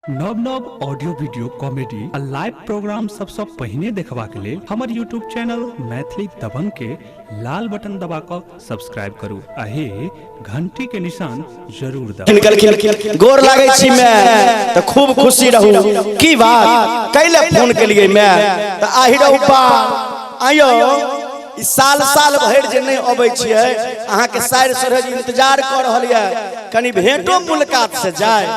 नव नव audio video comedy आ लाइव प्रोग्राम सबसँ पहिने देखबाक लेल हमर यूट्यूब चैनल मैथिली दबंग के लाल बटन दबा कऽ सब्सक्राइब करू आ हे घंटी के निशान जरूर दबाउ। निकलखिन, गोर लागै छी मैं तऽ खूब खुशी रहू। की बात कैले फोन केलियै मैं? तऽ आहि रौ बा, आयो ई साल साल भरि जे नहि अबै छियै, अहाँके सारि सोरहज इंतजार कऽ रहल यऽ, कनि भेंटो मुलाकात से जाय।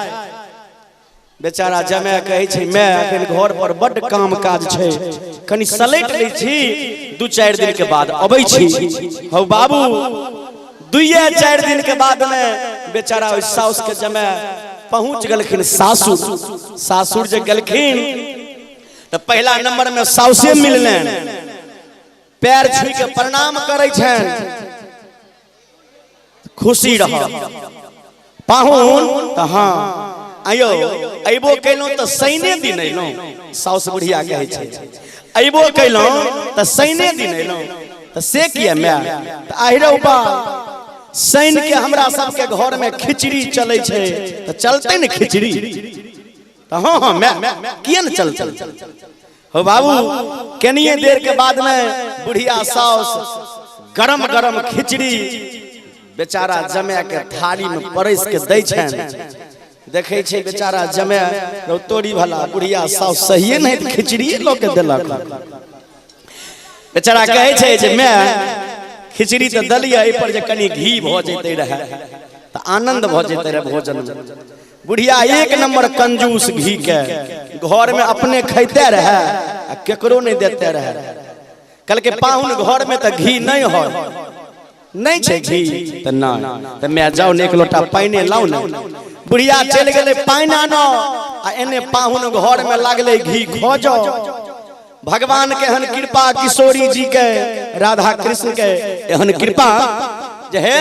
बेचारा जमाय कहै छै, माय अखन घर पर बड्ड काम काज छै, कनि सलटि लै छी, 2-4 दिन के बाद अबै छी। हौ बाबू, 2-4 दिन के बाद में बेचारा ओहि साउस के जमाय पहुंच गेलखिन सासुर। सासुर जे गेलखिन तऽ पहिला नंबर में साउसे मिललनि, पैर छुई के प्रणाम करै छनि, खुशी रह पाहुन। तऽ हाँ आयो, अयबो केलहुँ तऽ शइने दिन अयलहुँ। साउस बुढ़िया कहै छै, अयबो केलहुँ तऽ शइने दिन अयलहुँ। तऽ से किया माय? तऽ आहिरौ बा, शनि के हमरा सबके घर में खिचड़ी चलै छै, तऽ चलतै ने खिचड़ी? तऽ हाँ हाँ माय, किया ने चलतै? हो बाबू, कनिए देर के बाद में बुढ़िया साउस गरम गरम खिचड़ी बेचारा जमाय के थाली में परसि के दै छनि। देखै छै बेचारा जमाय, रौ तोरी भला, बुढ़िया साउस सहिए नहि तऽ खिचड़िए लऽ के देलक। बेचारा कहै छै जे माय, खिचड़ी तऽ देलियै, एहि पर जे कनि घी भऽ जैतै रहए तऽ आनंद भऽ जैतै रहए भोजन में। बुढ़िया एक नंबर कंजूस, घी के घर में अपने खैते रहे आ केकरो नहीं देते रहे। कहलकै पाहुन घर में तऽ घी नहीं हो, नहीं छै घी? तऽ नहीं। तऽ मैं जाओ ने एक लोटा पानि लाउ ने। बुढ़िया चलि गेलै पानि आनो, आ एने पाहुन घर में लागलै घी खोजो। भगवान के एहन कृपा, किशोरी जी के, राधा कृष्ण के एहन कृपा जे हे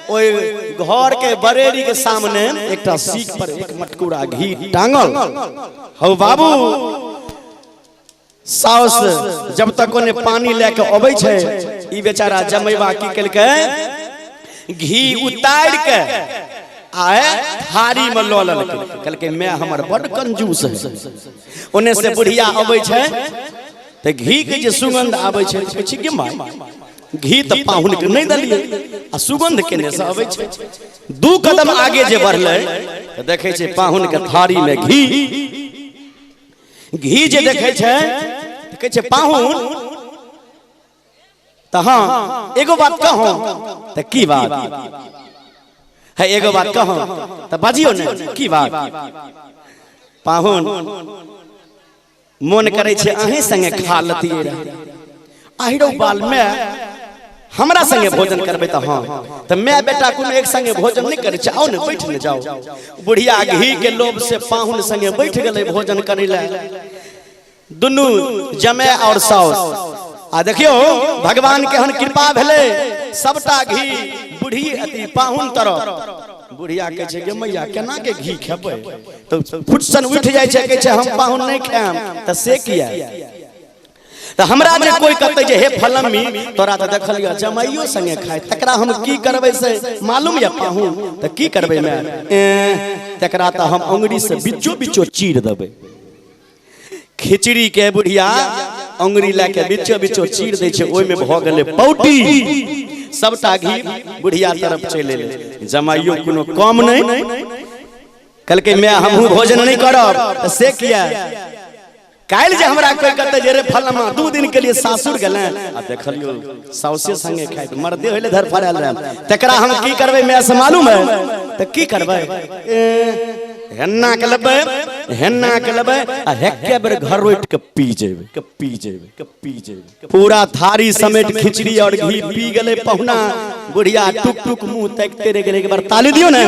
ओहि घर के बरेली के सामने एकटा सीख पर एक मटकुरा घी टांगल। हौ बाबू, साउस जब तक ओने पानी लए के अबै छै, ई बेचारा जमैबा की केलकै, घी उतारि के आए थारी में लऽ लेलकै। कहलकै मैं हमर बड्ड कंजूस है। ओने से बुढ़िया अबै छै तऽ घी के जे सुगंध आबै छै, कहै छै गे माय, घी तऽ पाहुन के नहि देलियै आ सुगंध केने से अबै छै? 2 कदम आगे जे बढ़लै तऽ देखै छै पाहुन के थारी में घी। घी जे देखै छै तऽ कहै छै पाहुन, तऽ हाँ एगो बात कहूँ? तऽ की बात है? एगो बात कहूँ? तऽ बाजियौ ने, की बात? पाहुन, मोन करै छै अहीं संगे खा लतियै रहे। आहिरो बाल, में हमरा संगे भोजन करबै? तऽ हाँ। तऽ माय बेटा कोनो एक संगे भोजन नहि करै छै, आउ ने बैठ ने जाउ। बुढ़िया घी के लोभ से पाहुन संगे बैठ गेलै भोजन करै लए, दुनू जमाय और साउस। आ देखियौ भगवान के एहन कृपा भेलै, सबटा घी बूढ़ी अथी पाहुन तरफ। बुढ़िया कहै छै गे मैया, केना के घी खेबै? तऽ फुटसन उठि जाइ छै, कहै छै हम पाहुन नहि खायब। तऽ से किया? तऽ हमरा जे कोई कहतै जे हे फलम्मी, तोरा तऽ देखलियौ जमाइयो संगे खाय, तकरा हम की करबै से मालूम यऽ पाहुन? तऽ की करबै माय? तकरा तऽ हम अंगुरी से बिच्चो बिच्चो चीर देबै। खिचड़ी के बुढ़िया अंगुरी लए के बिच्चो बिच्चो चीर दै छै, ओहिमे भऽ गेलै पौटी, सबटा घी बुढ़िया तरफ चलि एलै। जमाइयो कोनो कम नहि, कहलकै माय हमहूँ भोजन नहि करब। तऽ से किया? काल्हि जे हमरा कोई कहतै जे रे फलमा, 2 दिन के लिए सासुर गेलै आ देखलियौ साउसे संगे खाइत, मर्दे होइले धरफड़ायल रहे, तकरा हम की करबै माय से मालूम है? तऽ की करबै? हेन्ना के लेबै, हेन्ना के लेबै आ एके बेर घर रोटि के पी जेबै, के पी जेबै, के पी जेबै। पूरा थारी समेट खिचड़ी और घी पी गेलै पहुना। बुढ़िया टुक टुक मुंह ताकिते रहि गेलै। एक बार ताली दियौ ने।